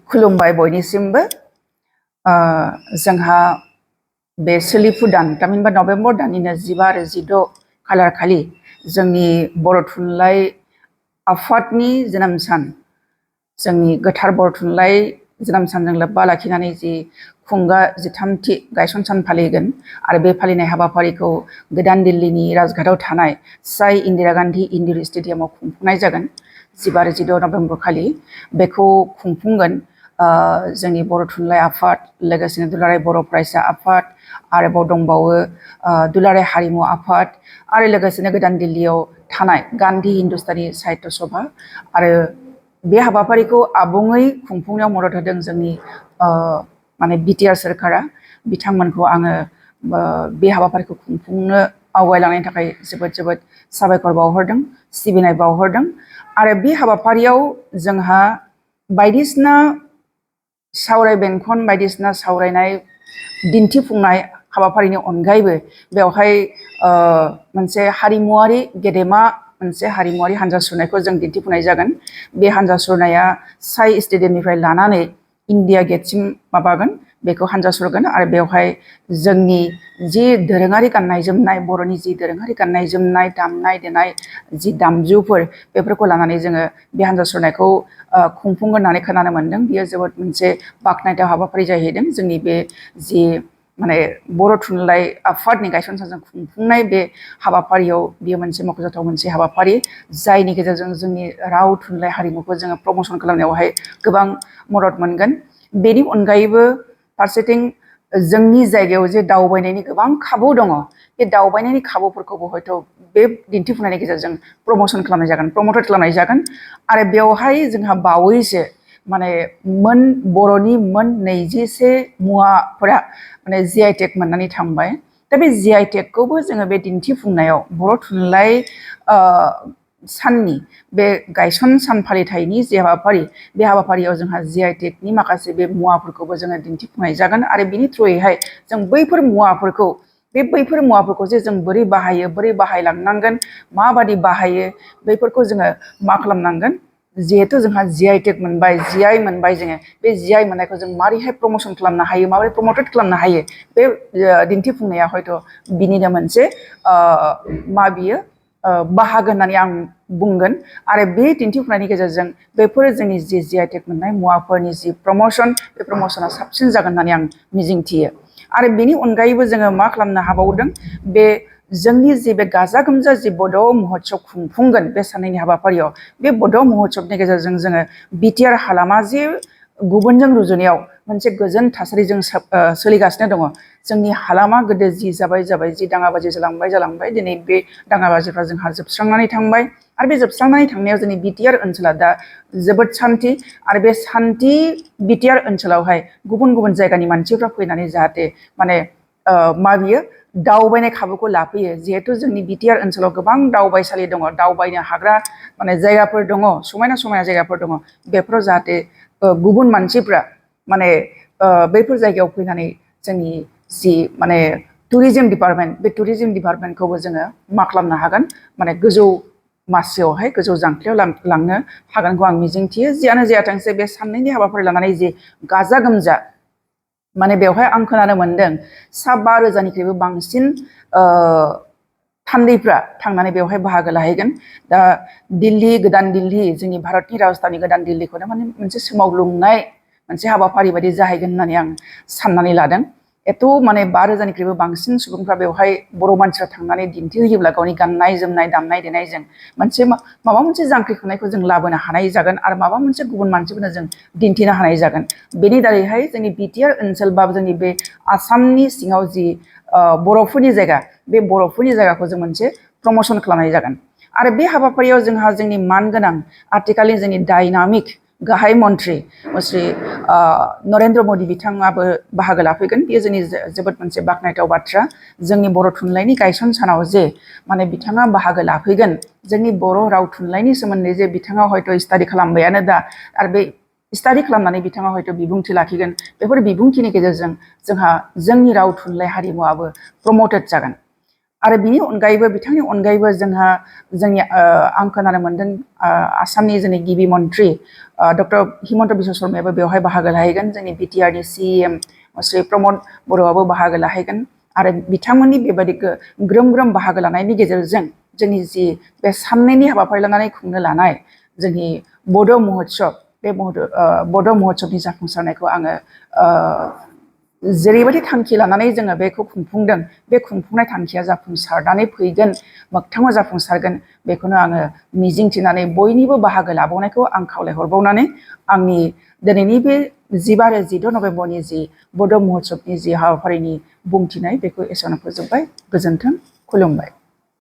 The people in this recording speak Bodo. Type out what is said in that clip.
खुलुमबाय बयनिसिमबो जोंहा बे सोलिफु दान थामहिनबा नभेम्बर दाननिनो 15 आरो 16 खालार खालि जोंनि बर' थुनलाइ आफादनि जोनोम सान जोंनि गोथार बर' थुनलाइ जोनोम सानजों लोब्बा लाखिनानै जि खुंगा 13थि गायसन सान फालिगोन आरो बे फालिनाय हाबाफारिखौ गोदान दिल्लीनि राजघाटआव थानाय साई इंदिरा गांधी इनडोर स्टेडियामाव खुंफुंनाय जागोन 15 आरो 16 नभेम्बर खालि बेखौ खुंफुंगोन जोंनि बर' थुनलाइ आफाद लोगोसेनो दुलाराय बर' फरायसा आफाद आरोबाव दंबावो दुलाराय हारिमु आफाद आरो लोगोसेनो गोदान दिल्लीयाव थानाय गांधी हिन्दुस्तानी साहित्य सभा आरो बे हाबाफारिखौ आबुङै खुंफुंनायाव मदद होदों जोंनि माने बिटिआर सोरखारा बिथांमोनखौ आङो बे हाबाफारिखौ खुंफुंनो आवगायलांनायनि थाखाय जोबोद जोबोद साबायखर बावहरदों सिबिनाय बावहरदों आरो बे हाबाफारियाव जोंहा बायदिसिना सावराय बेंखन बायदिसिना सावरायनाय दिन्थिफुंनाय हाबाफारिनि अनगायैबो बेवहाय मोनसे हारिमुवारि गेदेमा मोनसे हारिमुवारि हान्जा सुरनायखौ जों दिन्थिफुंनाय जागोन बे हान्जा सुरनाया साई स्टेडियामनिफ्राय लानानै इन्डिया गेटसिम माबागोन बेखौ हान्जा सुरगोन आरो बेवहाय जोंनि जि दोरोङारि गाननाय जोमनाय बर'नि जि दोरोङारि गाननाय जोमनाय दामनाय देनाय जि दामजुफोर बेफोरखौ लानानै जोङो बे हान्जा सुरनायखौ खुंफुंगोन होननानै खोनानो मोन्दों बियो जोबोद मोनसे बाखनायथाव हाबाफारि जाहैदों जोंनि बे जि माने बर' थुनलाइ आफादनि गायसन सानजों खुंफुंनाय बे हाबाफारियाव बियो मोनसे मख'जाथाव मोनसे हाबाफारि जायनि गेजेरजों जोंनि राव थुनलाइ हारिमुखौ जोङो प्रम'सन खालामनायावहाय गोबां मदद मोनगोन बेनि अनगायैबो फारसेथिं जोंनि जायगायाव जे दावबायनायनि गोबां खाबु दङ बे दावबायनायनि खाबुफोरखौबो हयथ' बे दिन्थिफुंनायनि गेजेरजों प्रम'सन खालामनाय जागोन प्रम'टेड खालामनाय जागोन आरो बेवहाय जोंहा बावैसो माने बर'नि 21 मुवाफोरा माने GI टेग मोननानै थांबाय दा बे GI टेगखौबो जोङो बे दिन्थिफुंनायाव बर' थुनलाइ साननि बे गायसन सान फालिथायनि जे हाबाफारि बे हाबाफारियाव जोंहा GI टेगनि माखासे बे मुवाफोरखौबो जोङो दिन्थिफुंनाय जागोन आरो बिनि थ्रुयैहाय जों बैफोर मुवाफोरखौ जे जों बोरै बाहायो बोरै बाहायलांनांगोन माबादि बाहायो बैफोरखौ जोङो मा खालामनांगोन जिहेतु जोंहा GI टेग मोनबाय GI मोनबाय जोङो बे GI मोननायखौ जों मारैहाय प्रम'सन खालामनो हायो माबोरै प्रम'टेड खालामनो हायो बे दिन्थिफुंनाया हयथ' बिनिनो मोनसे बियो बाहागो होननानै आं बुंगोन आरो बे दिन्थिफुंनायनि गेजेरजों बेफोर जोंनि जि GI टेग मोननाय मुवाफोरनि जि प्रम'सन बे प्रम'सना साबसिन जागोन होननानै आं मिजिंथियो आरो बेनि अनगायैबो जोङो मा खालामनो हाबावदों बे जोंनि जि बे गाजा गोमजा जि बड' महत्सब खुंफुंगोन बे साननैनि हाबाफारियाव बे बड' महत्सबनि गेजेरजों जोङो बिटिआर हालामा जे गुबुनजों रुजुनायाव मोनसे गोजोन थासारिजों सोलिगासिनो दङ जोंनि हालामा गोदो जि जाबाय जि दाङाबाजि जालांबाय दिनै बे दाङाबाजिफ्रा जोंहा जोबस्रांनानै थांबाय आरो बे जोबस्रांनानै थांनायाव जोंनि बिटिआर ओनसोला दा जोबोद सान्थि आरो बे सान्थि बिटिआर ओनसोलावहाय गुबुन गुबुन जायगानि मानसिफ्रा फैनानै जाहाथे माने बियो दावबायनाय खाबुखौ लाफैयो जिहेतु जोंनि बिटिआर ओनसोलाव गोबां दावबायसालि दङ दावबायनो हाग्रा माने जायगाफोर दङ समायना समायना जायगाफोर दङ बेफोराव जाहाथे गुबुन मानसिफ्रा माने बैफोर जायगायाव फैनानै जोंनि जि माने टुरिजम डिपार्टमेन्ट बे टुरिजम डिपार्टमेन्टखौबो जोङो मा खालामनो हागोन माने गोजौ मासियावहाय गोजौ जांख्लायाव लांनो हागोनखौ आं मिजिंथियो जियानो जायाथोंसै बे साननैनि हाबाफारि लानानै जि गाजा गोमजा माने बेवहाय आं खोनानो मोन्दों 5,000 बांसिन थान्दैफ्रा थांनानै बेवहाय बाहागो लाहैगोन दा गोदान दिल्ली जोंनि भारतनि राजधानि गोदान दिल्लीखौनो माने मोनसे सोमावग्लुंनाय मोनसे हाबाफारि बायदि जाहैगोन होननानै आं साननानै लादों एथ' माने 5,000 बांसिन सुबुंफ्रा बेवहाय बर' मानसिफ्रा थांनानै दिन्थिहैयोब्ला गावनि गाननाय जोमनाय दामनाय देनायजों माबा मोनसे जांख्रिखांनायखौ जों लाबोनो हानाय जागोन आरो माबा मोनसे गुबुन मानसिफोरनो जों दिन्थिनो हानाय जागोन बेनि दारैहाय जोंनि बिटिआर ओनसोल बा जोंनि बे आसामनि सिङाव जि बर'फोरनि जायगा बे बर'फोरनि जायगाखौ जों मोनसे प्रम'सन खालामनाय जागोन आरो बे हाबाफारियाव जोंहा जोंनि मानगोनां आथिखालनि जोंनि डायनामिक गाहाय मन्थ्रि श्री नरेन्द्र मदि बिथाङाबो बाहागो लाफैगोन बेयो जोंनि जोबोद मोनसे बाखनायथाव बाथ्रा जोंनि बर' थुनलाइनि गायसन सानाव जे माने बिथाङा बाहागो लाफैगोन जोंनि बर' राव थुनलाइनि सोमोन्दै जे बिथाङा हयथ' स्टाडि खालामबायानो दा आरो बे स्टाडि खालामनानै बिथाङा हयथ' बिबुंथि लाखिगोन बेफोर बिबुंथिनि गेजेरजों जोंहा जोंनि राव थुनलाइ हारिमुवाबो प्रम'टेड जागोन आरो बिनि अनगायैबो बिथांनि अनगायैबो जोंहा जोंनि आं खोनानो मोनदों आसामनि जोंनि गिबि मन्त्रि डक्टर हिमन्त बिश्व शर्मायाबो बेवहाय बाहागो लाहैगोन जोंनि बिटिआरनि सिएम श्री प्रमद बर'आबो बाहागो लाहैगोन आरो बिथांमोननि बेबायदि ग्रोम ग्रोम बाहागो लानायनि गेजेरजों जोंनि जि बे साननैनि हाबाफारि लानानै खुंनो लानाय जोंनि बड' महत्सब बे बड' महत्सबनि जाफुंसारनायखौ आङो जेरैबायदि थांखि लानानै जोङो बेखौ खुंफुंदों बे खुंफुंनाय थांखिया जाफुंसारनानै फैगोन मोगथाङाव जाफुंसारगोन बेखौनो आङो मिजिंथिनानै बयनिबो बाहागो लाबावनायखौ आं खावलायहरबावनानै आंनि दिनैनि बे 15 आरो 16 नभेम्बरनि जि बड' महत्सबनि जि हाबाफारिनि बुंथिनाय बेखौ एसेयावनो फोजोबबाय। गोजोन्थों, खुलुमबाय।